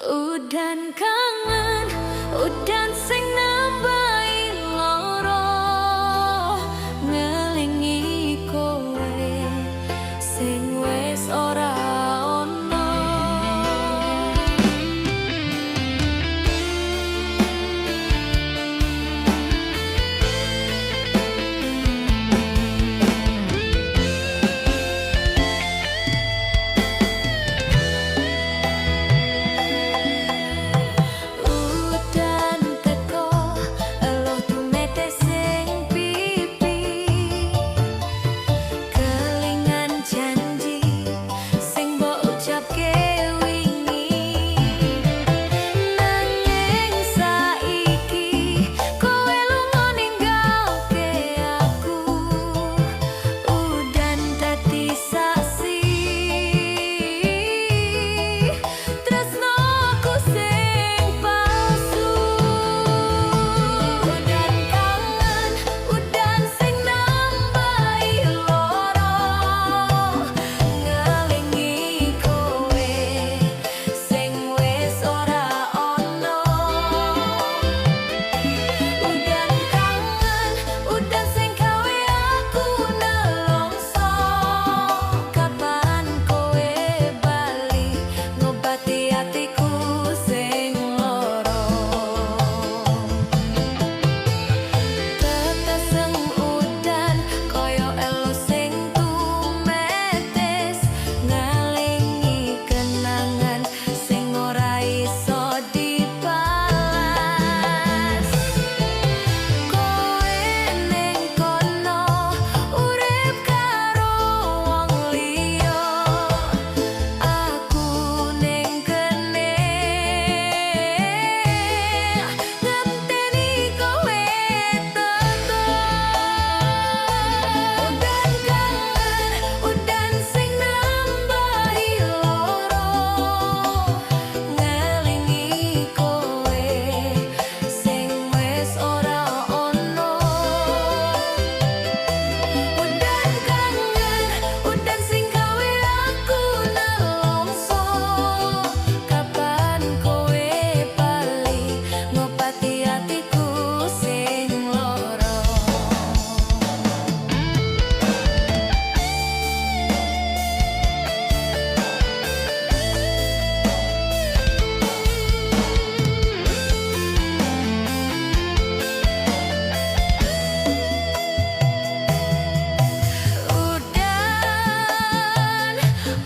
Udan kangen, udan sing nambahi loro, ngelingi kowe sing wis ora ono. Udan teko, eluh tumetes ing pipi, kelingan janji sing mbok ucapke wingi. Nanging saiki kowe lunga ninggalke aku. Udan dadi saksi tresnoku sing palsu. Udan kangen, udan sing nambahi loro, ngelingi kowe sing wis ora ono. Udan kangen, udan sing gawe aku nelongso. Kapan kowe bali ngobati atiku sing loro? Teteseng udan kaya elo sing tumetes, ngelingi kenangan sing ora iso dibalas. Kowe ning kono urip karo wong liya, aku ning kene ngenteni kowe teko. Udan kangen, udan sing nambahi loro, ngelingi kowe sing wis ora ono. Udan kangen, udan sing gawe aku nelongso. Kapan kowe bali ngobati atiku sing loro? Udan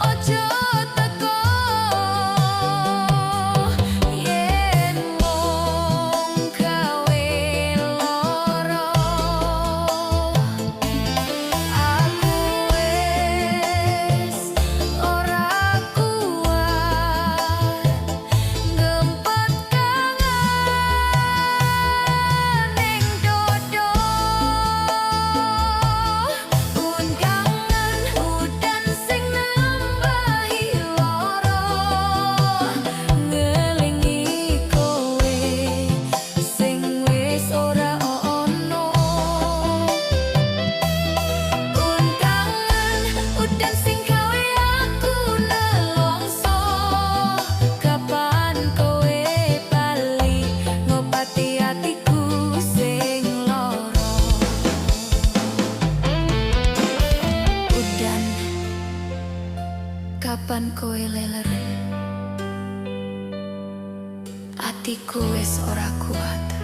ojo teko yen mung gawe loro. Aku wis ora kuat ngempet kangen ning dodo. Udan kangen, udan sing nambahi loro, ngelingi kowe sing wis ora ono. Udan kangen, udan sing gawe aku nelongso. Kapan kowe bali ngobati atiku sing loro? Udan, kapan kowe leren? Atiku wis ora kuat.